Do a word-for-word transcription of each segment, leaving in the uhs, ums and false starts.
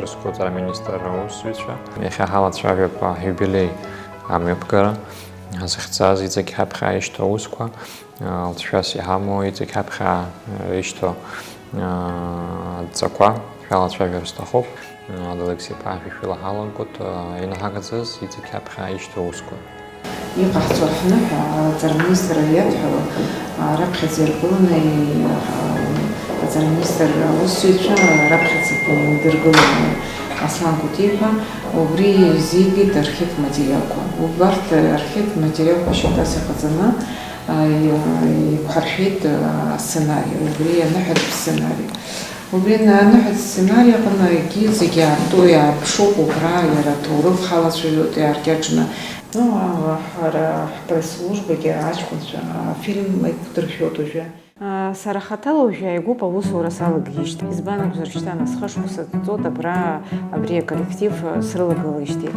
Аусқәа аҵара аминистрра аусзуҩцәа, иахьа ҳалацәажәап аиубилеи амҩаԥгара ҳазыхьӡаз иҵегь ҳаԥхьа ишьҭоу аусқәа, алҵшәас иҳамоу иҵегь ҳаԥхьа ишьҭоу адҵақәа шәалацәажәар сҭахуп. Адалықьсеиԥа шәишәыла ҳалагоит, инаҳагаӡаз иҵегь ҳаԥхьа ишьҭоу аусқәа. Иҟаҳҵо ҳныҳәа, аҵара аминистрра иадҳәало, а, раԥхьаӡа иргыланы, а, аҵара аминистрра аусзуҩцәа раԥхьаӡа ирдыргыланы Аслан Кәтиԥа убри изикит архивтә материалқәа. Убарҭ архивтә материалқәа шьаҭас иҟаҵаны, а, и-, иқәҳаршәеит, а, асценари, убри аныҳәатә сценари. Убри аныҳәатә сценари аҟны егьи зегьы аарту иаарԥшуп убра, иара аҭоурых ҳалацәажәоит иааркьаҿны. Ну, а, ҳара ҳпресс-службагьы аҷкәынцәа афильм еиқәдыршәоит уажәы. А, сара хаҭала уажәы ааигәоуп аусура салагеижьҭеи. Избан акәзар, шьҭа нас хышықәса ҵуеит абра абри аколлектив, а, срылагылеижьҭеи,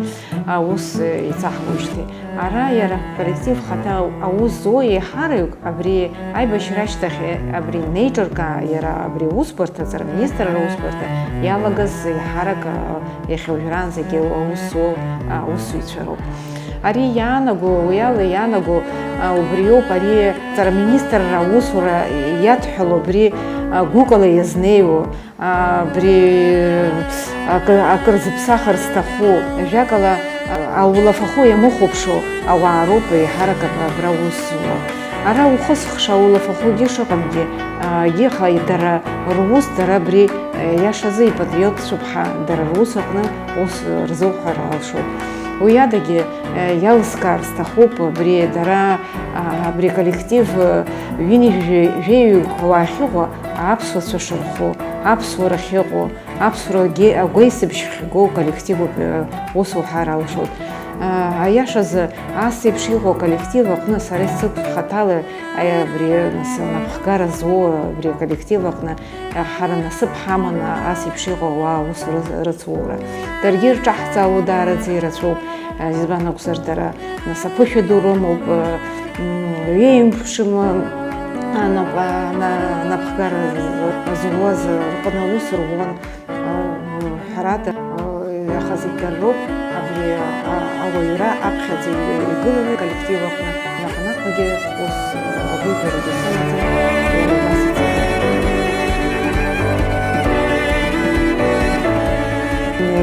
аус, а, еицаҳуеижьҭеи. Ара иара аколлектив хаҭа аус зуа еиҳараҩык абри аибашьра ашьҭахь, а, абри неиҿыркаа иара абри аусбарҭа, аҵара аминистрра аусбарҭа иалагаз еиҳарак, а, иахьа уажәраанӡагьы аус зуоу аусзуҩцәа роуп. Ари иаанаго, уи ала иаанаго, а, убриоуп, ари аҵара аминистрра аусура иадҳәало, абри, а, гәыкала иазнеиуа, а, абри, а, акы, акыр зыԥсахыр зҭаху, ажәакала, а, аулафахәы иамыхәаԥшуа ауаа роуп еиҳарак аб-, абра аус зуа. Ара ухысхша аулафахәгьы шыҟамгьы, а, егьи аха дара рус, дара абри, а, иашазы ипатриотцәоуп ҳәа, дара рус аҟны ус рзуҳәар алшоит. Уи адагьы, иалыскаар сҭахуп, абри дара, а, абри аколлектив, а, ҩынҩажәи жәаҩык уаахьыҟоу аԥсуацәа шырху, аԥсуара ахьыҟоу, аԥсуарагьы агәеисыбжь хьгоу коллективуп, а, ус уҳәар алшоит. А, аиашазы, ас еиԥш иҟоу аколлектив аҟны сара исықәхеит хаҭала, а, абри, нас, анапхгара зуоу абри аколлектив аҟны Ҳара насыԥ ҳаман ас еиԥш иҟоу ауаа аус ры-, рыцура. Даргьы ирҿаҳҵаауа даараӡа ирацәоуп, избан акәзар, дара нас аԥышәа ду рымоуп, м, ҩеимԥшым, а, нап-, а, на-, напхгара з-, зуаз рҟны аус руан, а, ҳәарада, а, Аха зегь дара роуп, абри, а, ауаҩра аԥхьаӡа игыланы, коллектив аҟны наҟ-наҟгьы ус, а, агәыҩбарагьы сымаӡам, иара убас иҵегьы.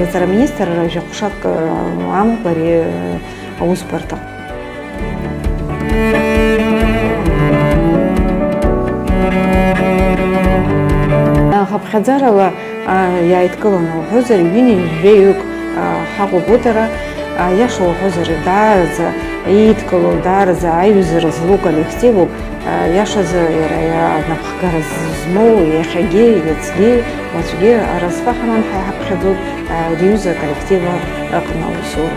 Рҵара аминистрра жәаҟәшак, а, амоуп ари, а, аусбарҭа. Хыԥхьаӡарала, а, иааидкыланы уҳәозар, ҩынҩажәеҩык, а, ҳаҟоуп утара, а, иаша уҳәозар, даараӡа иидкылоу, даараӡа аиҩызара злоу коллективуп, а, иашазы иара, иара анапхгара змоу, иахьагьы, иацгьы, уаҵәгьы аразҟы ҳаман ҳәа иҳаԥхьаӡоит, а, ари аҩыза аколлектив аҟны аусура.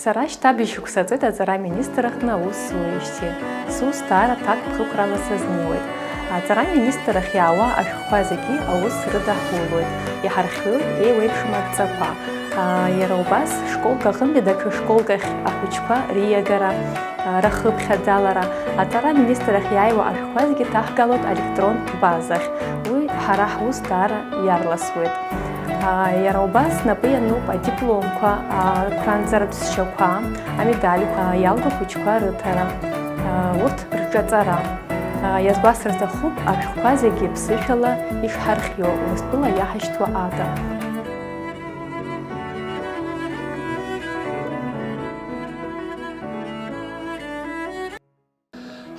Сара шьҭа бжьшықәса ҵуеит аҵара аминистр аҟны аус зуеижьҭеи. Сус даара ҭакԥхықәрала сазнеиуеит. Аҵара аминистр ахь иаауа ашәҟәқәа зегьы аус рыдаҳулоит, иҳархиоит еиуеиԥшым адҵақәа. Иара убас, школк аҟынтәи даҽа школк ахь ахәыҷқәа риагара, рахыԥхьаӡалара, аҵара аминистр ахь иааиуа ашәҟәқәа зегьы ҭаҳгалоит аелектронтә базахь. Уи ҳара ҳус даара иарласуеит. Иара убас снапы иануп адипломқәа, ақәранӡаратә сшьақәа, амедальқәа, иалго ахәыҷқәа рыҭара, урҭ рҿаҵара. Иазгәасҭар сҭахуп ашәҟәқәа зегьы ԥсышәала ишҳархио, Урыстәыла иаҳашьҭуа ада.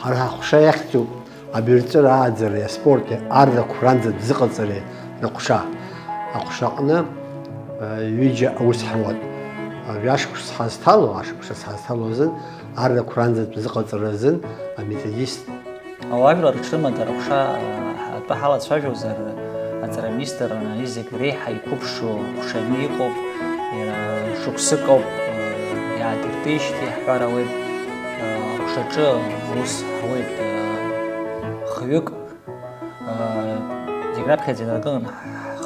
Ҳара ҳаҟәша иахьӡуп абаҩрҵәыра ааӡареи аспорти аррақәа ранӡатә зыҟаҵареи рыҟәша. Аҟәшаҟны, э, ҩыџьа аус ҳауан. Жәашықәс ҳазҭало, ашықәс ҳазҭало азын, аррақәа ранӡатә зыҟаҵара азын аметодист. Ауаажәлар рыҽрымадара аҟәша, э, атәы ҳалацәажәозар, аҵара аминистр, э, изегь реиҳа иқәыԥшу ҟәшаны иҟоуп, иара шықәсык ауп, э, иаадыртижьҭеи ҳҳәар ауеит, э, аҟәшаҿы аус ҳауеит, э, хҩык, э, зегь раԥхьаӡа инаркылан ҳ-,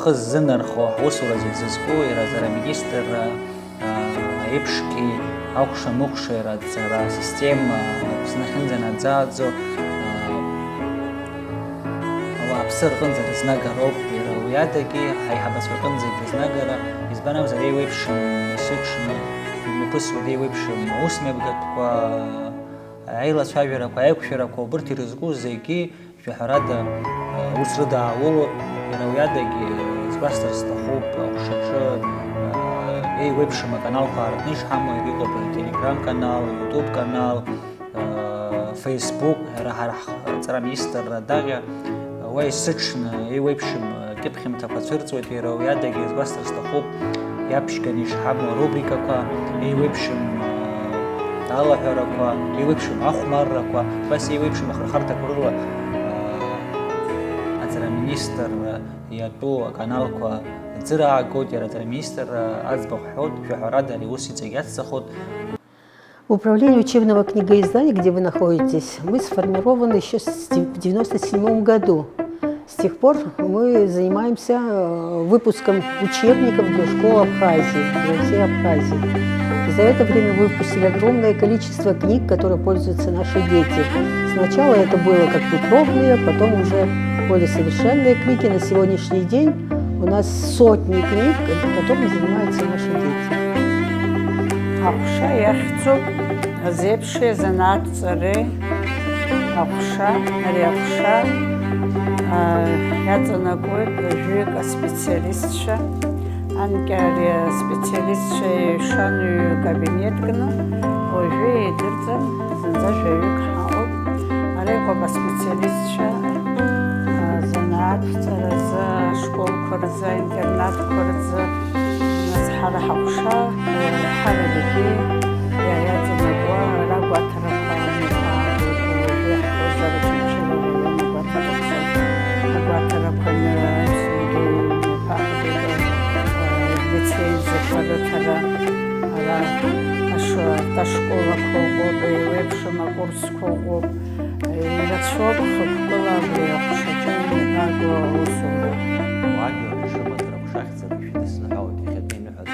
Ҳхы ззынархо, ҳусуразы изызку иара аҵара аминистрра, аа, еиԥшгьы акәша-мыкәша иара аҵара асистема Аԥсны ахьынӡанаӡааӡо, аа, ауааԥсы рҟынӡа рызнагароуп иара уи адагьы, ҳаиҳабацәа рҟынӡагьы рызнагара, избан акәзар, еиуеиԥшым есыҽны, имҩаԥысуеит еиуеиԥшым аусмҩаԥгатәқәа, аилацәажәарақәа, аиқәшәарақәа, убырҭ ирызку зегьы, Шәаҳәарада, аус рыдааулоит, иара уи адагьы, изгәасҭар сҭахуп, аҟәшаҿы, еиуеиԥшым аканалқәа аартны ишҳамоу, иара иҟоуп ателеграм-канал, аютуб-канал, Facebook, ҳара, ҳара ҳҵара аминистрра адаҟьа, уа есыҽны еиуеиԥшым кьыԥхьымҭақәа цәырҵуеит, иара уи адагьы, изгәасҭар сҭахуп, иаԥшьганы ишҳамоу арубрикақәа, еиуеиԥшым, аа, алаҳәарақәа, еиуеиԥшым ахәмаррақәа, убас еиуеиԥшым ахырхарҭақәа рыла, аа, аҵара аминистрра иатәу аканалқәа ӡыраагоит, иара аҵара аминистрра аӡбахә ҳҳәоит, шәаҳәарада, ари ус иҵегь иацҵахоит. Управление учебного книгоиздания, где вы находитесь, мы сформированы ещё с дев-, в девяносто седьмом году. С тех пор мы занимаемся, э, выпуском учебников для школ Абхазии, для всей Абхазии. И за это время мы выпустили огромное количество книг, которые пользуются наши дети. Сначала это было как бы пробные, потом уже более совершенные книги. На сегодняшний день у нас сотни книг, которыми занимаются наши дети. Аҟәша иахьӡуп азеиԥши азанааҭ ҵареи аҟәша. Ари аҟәша, а, иаҵанакуеит ҩажәаҩык аспециалистцәа. Анкьа ари аспециалистцәа еиҩшаны ҩ-кабинет кны, уажәы еидырҵан, зынӡа жәаҩык ҳаҟоуп. Ара иҟоуп аспециалистцәа, а, занааҭ ҵаразы, ашколқәа рзы, аинтернатқәа рзы. Нас ҳара ҳаҟәша, ҳара зегьы иаиаҵанакуа рагәаҭарақәа, уажәы иаҳҳәозар, Очамчыра араион агәаҭарақәа, агәаҭарақәа, Аԥсны Геи имҩаԥаҳгоит, лицензиақәа рыҭара, ара ашо-, ашколақәа ыҟоуп, еиуеиԥшым акурсқәа ыҟоуп, ирацәоуп хықәкыла абри аҟәшаҿы имҩаԥаго аусура. Уажәа рыҽрымадара ԥшахьӡак ишәыдысныҳәалоит иахьатәи аныҳәа.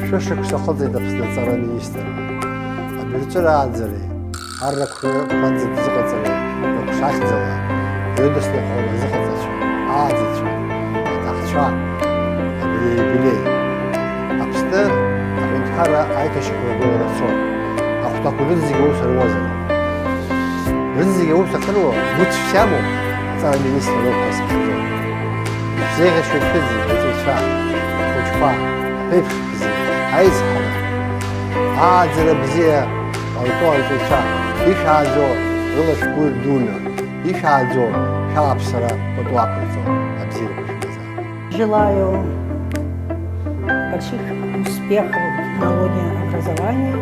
Шәышықәса ахыҵит Аԥсны аҵара аминистрра. Абаҩрҵәыра ааӡареи, аррақәа рҟынӡатә зыҟаҵареи рыҟәша ахьӡала, ирыдысныҳәалон азыҟаҵацәа, ааӡацәа, аҭахцәа, абри аиубилеи. Аԥсны аҳәынҭқарра аиҭашьақәыргылара цон. Ахәҭақәа рыда зегьы аус руазароуп. Рыда зегьы аус ахьыруа, гәыцәс иамоу аҵара аминистр роуп ҳәа сыԥхьаӡоит. Ишәзеиӷьасшьоит шәызегь, анҵаҩцәа, ахәыҷқәа, аԥеиԥш зегь, аизҳара, ааӡара бзиа ҟарҵо анҵаҩцәа, ишәааӡо рыла шәгәы дуны, ишәааӡо шәааԥсара пату ақәырҵо, абзиарақәа шәымазааит. Желаю больших успехов на лоне образования.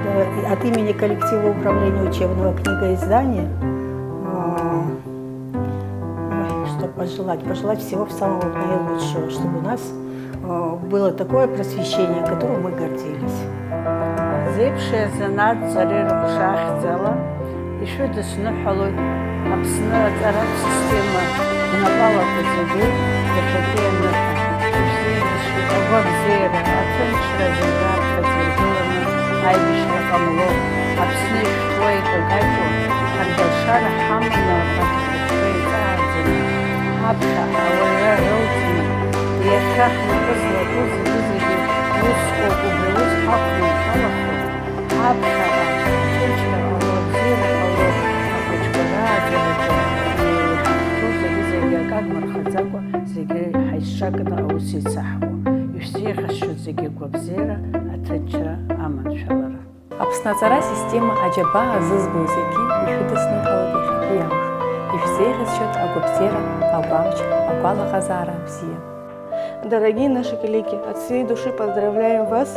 Э, и от имени коллектива управления учебного книгоиздания, а, ой, что пожелать? Пожелать всего самого наилучшего, чтобы у нас, э, было такое просвещение, которым мы гордились. Зеиԥши азанааҭ ҵареи рыҟәша ахьӡала ишәыдысныҳәалоит Аԥсны аҵаратә система бнапалақәа зегьы иахьатәи аныҳәа. Ишәзеиӷьасшьоит агәабзиара, аҭынчра зегь раԥхьаӡа иргыланы аибашьра ҟамло, Аԥсны ишәҭуа икакаҷуа, ҳаргьы алшара ҳаманы апатриотизм еиҵааӡаны, ҳаԥхьаҟа ауаҩра рылҵны, иахьа ҳнапы злаку зегьы-зегьы усқәоуп, убри аус ҳақәнаршәалахо, ҳаԥхьаҟа аҭынчра ҟало, абзиара ҟало, ахәыҷқәа рааӡараҿы иҳахәҭоу зегьы-зегьы акы агмырхаӡакәа, зегьы ҳаицҿакны аус еицаҳуа. Ишәзеиӷьасшьоит зегьы агәабзиара, аҭынчра аманшәалара. Аԥсны аҵара асистема аџьабаа зызбо зегьы ишәыдысныҳәалоит иахьатәи амш. Ишәзеиӷьасшьоит агәабзиара, агәамч, агәалаҟазаара бзиа. Дорогие наши коллеги, от всей души поздравляем вас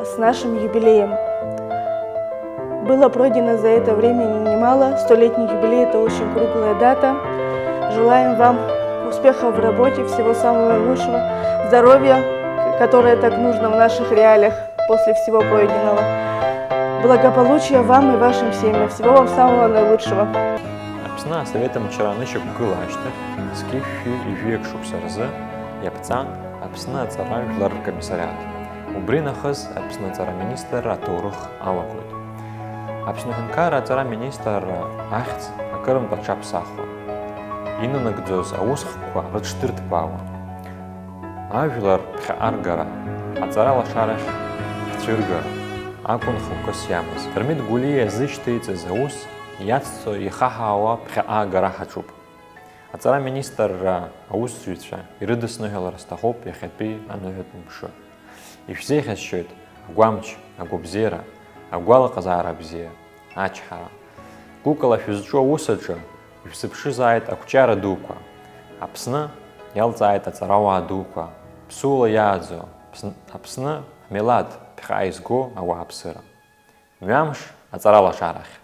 с нашим юбилеем. Было пройдено за это время немало, столетний юбилей — это очень круглая дата. Желаем вам успехов в работе, всего самого лучшего, здоровья, которое так нужно в наших реалиях. после всего пройденного. Благополучия вам и вашим семьям. Всего вам самого наилучшего. Аԥсны асовет мчра анышьақәгыла ашьҭахь, зқьи шәи жәаҩык шықәса рзы иаԥҵан Аԥсны аҵара жәлар ркомиссариат. Убри нахыс Аԥсны аҵара министрра аҭоурых алагоит. Аԥсны аҳәынҭқарра аҵара министрра ахьӡ акырынтә аҽаԥсахуан. Инанагӡоз аусхкқәа рыҽдырҭбаауан. Ажәлар ԥхьаҟа ргара, аҵара лашарахь ҳцәыргара акәын хықәкыс иамаз. Дырмит Гәлиа иазышьҭеиҵаз аус иацҵо ихаҳауа ԥхьаҟа агара ҳаҿуп. Аҵара министрра аусзуҩцәа ирыдысныҳәалар сҭахуп иахьатәи аныҳәатә мшы. Ишәзеиӷьасшьоит агәамч, агәабзиара, агәалаҟазаара бзиа, ачҳара. Гәыкала шәызҿу аус аҿы ишәзыԥшызааит ақәҿиара дуқәа. Аԥсны иалҵааит аҵарауаа дуқәа, ԥсуала иааӡо, Аԥсн-, Аԥсны ҳмилаҭ ԥхьаҟа изго ауааԥсыра. Мҩамш аҵара лашарахь!